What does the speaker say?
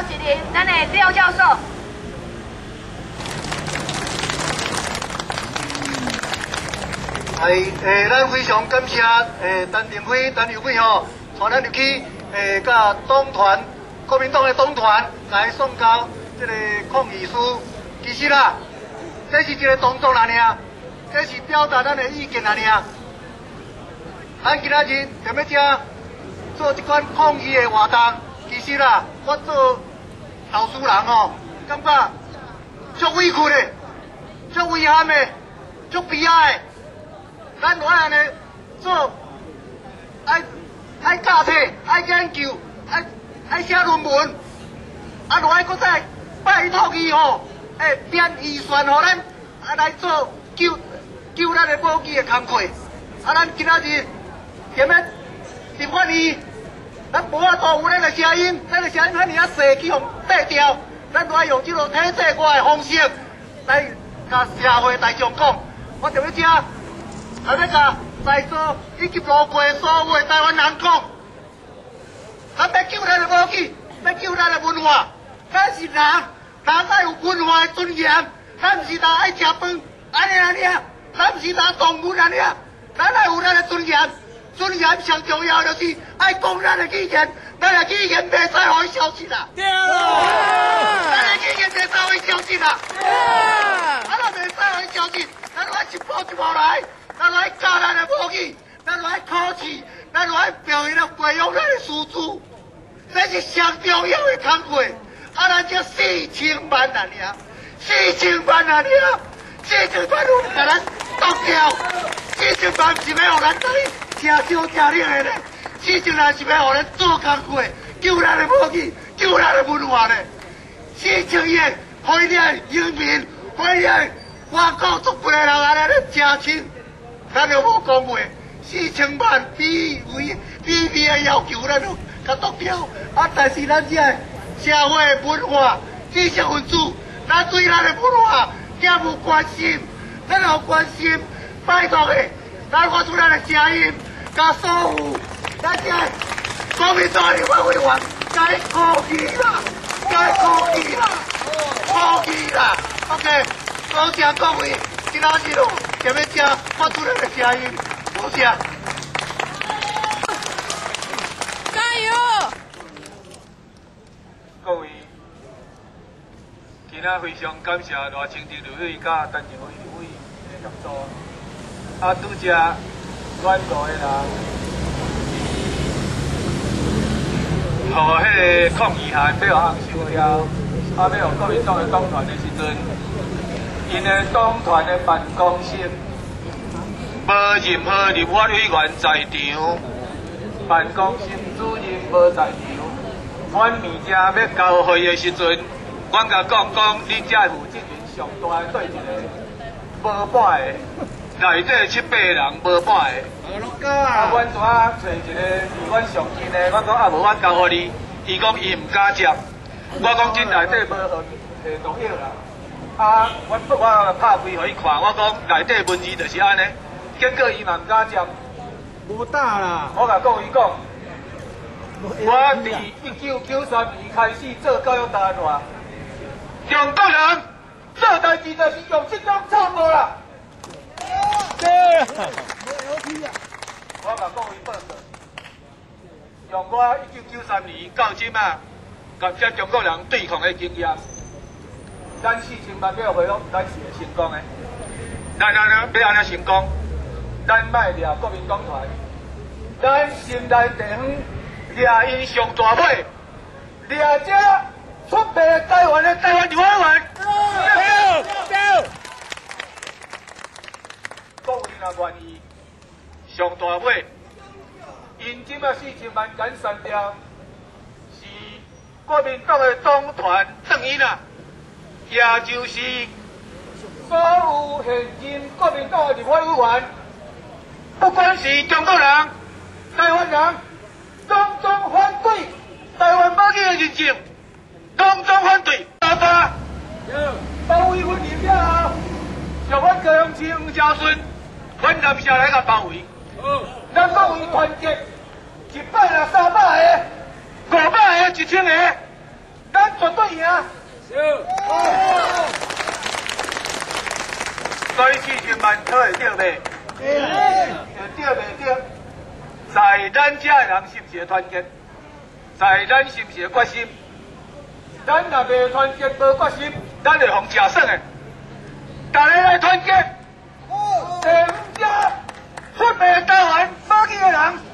召一个咱的廖教授。系，咱非常感谢陈定辉、陈友贵吼，带咱入去，佮党团、国民党的党团来送交这个抗议书。其实啦，这是一个动作啦尔，这是表达咱的意见啦尔。咱今仔日踮咧遮做这款抗议的活动，其实啦，我做老师人吼，感觉足委屈的，足遗憾的，足悲哀的。咱爱按呢做，爱爱教册，爱研究，爱爱写论文，啊，落来阁再拜托伊吼，编预算予咱，啊来做救救咱的母语的工课。啊，咱今仔日踮咧立法院，咱无法度有咱的声音，咱的声音遐尔仔细去予缀掉，咱就爱用这个体制外的方式来共社会大众讲，我踮咧遮。来欲共在座以及路过所有的台湾人讲，咱欲救咱的母语，欲救咱的文化。咱是人，人爱有文化的尊严。咱毋是焦爱食饭，按呢按呢，咱毋是焦动物按呢，咱爱有咱的尊严。尊严上重要就是爱讲咱的语言，咱的语言袂使予伊消失啦。对啦。咱的语言袂使予伊消失啦。对。啊，若袂使予伊消失，咱就爱一步一步来。咱爱教咱的母语，咱爱考试，咱爱表现培养咱的师资，这是上重要的工课。啊，咱这4000万啊尔，4000万啊尔，4000万有共咱剁掉，4000万是欲予咱等于食烧食冷的咧，4000万是欲予咱做工课，救咱的母语，救咱的文化咧。4000亿，予遐移民，予遐外国足济人按呢咧食清。咱就无讲话，4000万比为比比的要求，咱就共剁掉。啊，但是咱这个社会文化、知识分子，咱对咱的文化也无关心，咱有关心，拜托的，咱发出咱的声音，共所有咱这个国民党立法委员，共伊抗议啦，共伊抗议啦，抗议啦。OK，多谢各位，今仔日咯。踮咧遮发出咱的声音，多谢。加油！各位，今仔非常感谢赖清德立委佮陈静辉立委的协助。啊，拄才阮五个人，予彼个抗议函欲予红收了，啊，欲予国民党的党团的时阵。𪜶的党团的办公室无任何立法委员在场，办公室主任无在场。阮物件欲交会的时阵，阮共讲讲，恁遮负责人上大的对一个，无半个，内底七八个人无半个。啊，阮拄仔揣一个离阮上近的，我讲啊，无我交予你，伊讲伊毋敢接。我讲这内底无予摕毒药啦。啊！阮我拍开予伊看，我讲内底文字就是按呢，结果伊嘛毋敢接。无胆啦！我共各位讲，我伫1993年开始做教育单位，中国人做代志就是用这种错误啦。对。我共各位报告，用我1993年到这马，佮这中国人对抗的经验。咱4000万要回复，咱是会成功的。咱按怎欲按怎成功？咱莫掠国民党团，咱先来地方掠𪜶上大尾，掠这出卖台湾的台湾立法委员。对对。各位若愿意上大尾，𪜶这马4000万共删掉，是国民党的党团转去啦。也就是所有现任国民党的立法委员，不管是中国人、台湾人，拢总反对台湾母语的认证，拢总反对。爸爸，包围阮入了后，像阮高雄市黄家顺，阮南下来共包围。咱各位团结，100人、300个、500个、1000个，咱絕對贏。所以40萬討會著袂？會著袂著？在咱遮的人是毋是會團結？在咱是毋是會決心？咱若袂團結、無決心，咱會予食耍的。大家來團結，第五隻出賣台灣保險的人。